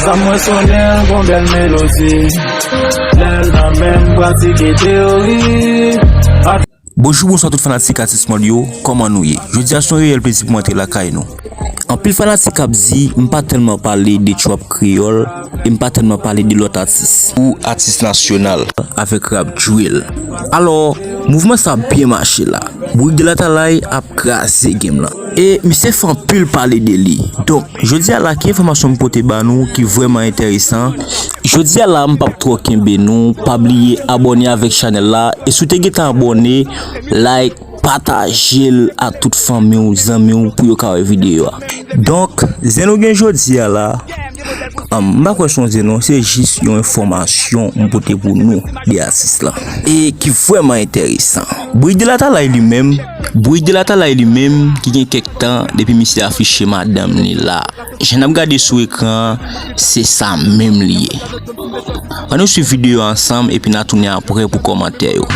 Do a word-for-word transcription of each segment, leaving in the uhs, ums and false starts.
Sa mwen sonnen l gon bèl melodi. Lè l nan men m pratike teyori. Bonjou, bonswa tout fanatik atis mwen yo, kòman nou ye? Jodi a se yon reyèl plezi pou mwen antre lakay nou. Anpil fanatik ap di m pa tèlman pale de trap kreyòl e m pa tèlman pale de lòt atis ou atis nasyonal avèk rap drill. Alò, mouvman sa ap byen mache la. Bourik de Latalay ap kraze game lan. E misye fè anpil pale de li. Donk, jodi a la, ki enfòmasyon m pote ba nou ki vrèman enteresan? Jodi a la, m p ap twò kenbe nou. Pa bliye abòne avèk chanèl la. E si w te gentan abòne, like, pataje l a tout fanmi w, zanmi w pou yo ka wè videyo a. Donk, zen nou gen jodi a la, um, m pa kwè se yon zen non, se jis yon enfòmasyon m pote pou nou de atis la. E ki vrèman enteresan. Bourik de Latalay li menm, Bourik de Latalay li menm ki gen kèk tan depi misye afiche madanm li la. Jan n ap gade sou ekran an, se sa menm li ye. Ann nou swiv videyo a ansanm epi n a tounen apre pou kòmantè yo.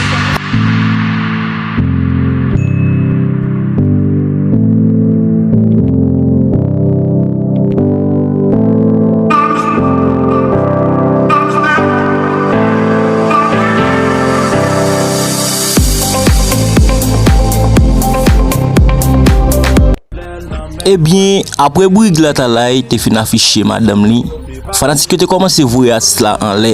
Ebyen, apre Bourik de Latalay te fin afiche madanm li, fanatik yo te kòmanse voye atis la anlè.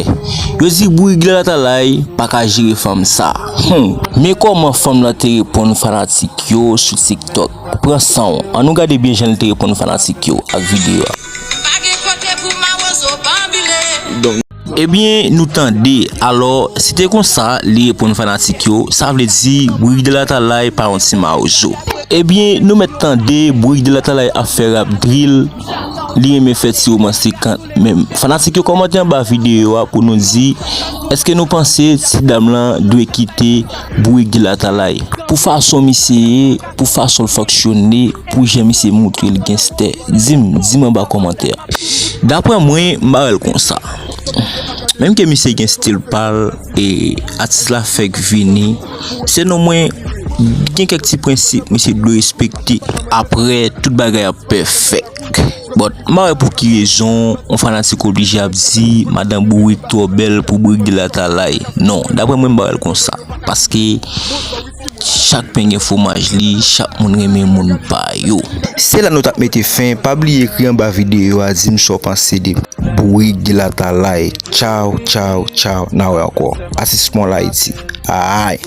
Yo di Bourik de Latalay pa ka jere fanm sa. Hmm. Men kòman fanm lan te reponn fanatik yo sou TikTok. Pran san w. Ann nou gade byen jan li te reponn fanatik yo ak videyo a. Pa gen kote pou mawozo banbile. Donk, Ebyen, nou tande. Alò, se te konsa li reponn fanatik yo, sa vle di Bourik de Latalay pa yon ti mawozo. Ebyen, nou mèt tande Bourik de Latalay ap fè rap drill, li renmen fè ti romans sekant menm. Fanatik yo kòmante anba videyo a pou nou di, èske nou panse ti dam lan dwe kite Bourik de Latalay? Pou fason misye ye, pou fason l fonksyone, pou jan misye montre l genstè. Di m, di m anba kòmantè a. Daprè mwen, m pa wè l konsa. Menm ke misye gen stil pa l e atis la fèk vini, selon mwen, gen kèk ti prensip misye dwe respekte. Apre, tout bagay ap pèfèk. But, m pa wè pou ki rezon yon fanatik oblije ap di madan Bourik twò bèl pou Bourik de Latalay. Non, daprè mwen, m pa wè l konsa. Paske chak pen gen fwomaj li, chak moun renmen moun pa yo. Se la nou t ap mete fen, pa bliye ekri anba videyo a, di m sa w panse de Bourik de Latalay. Tchaw, tchaw, tchaw, n a wè ankò. Atis Mòl Ayiti. Ay.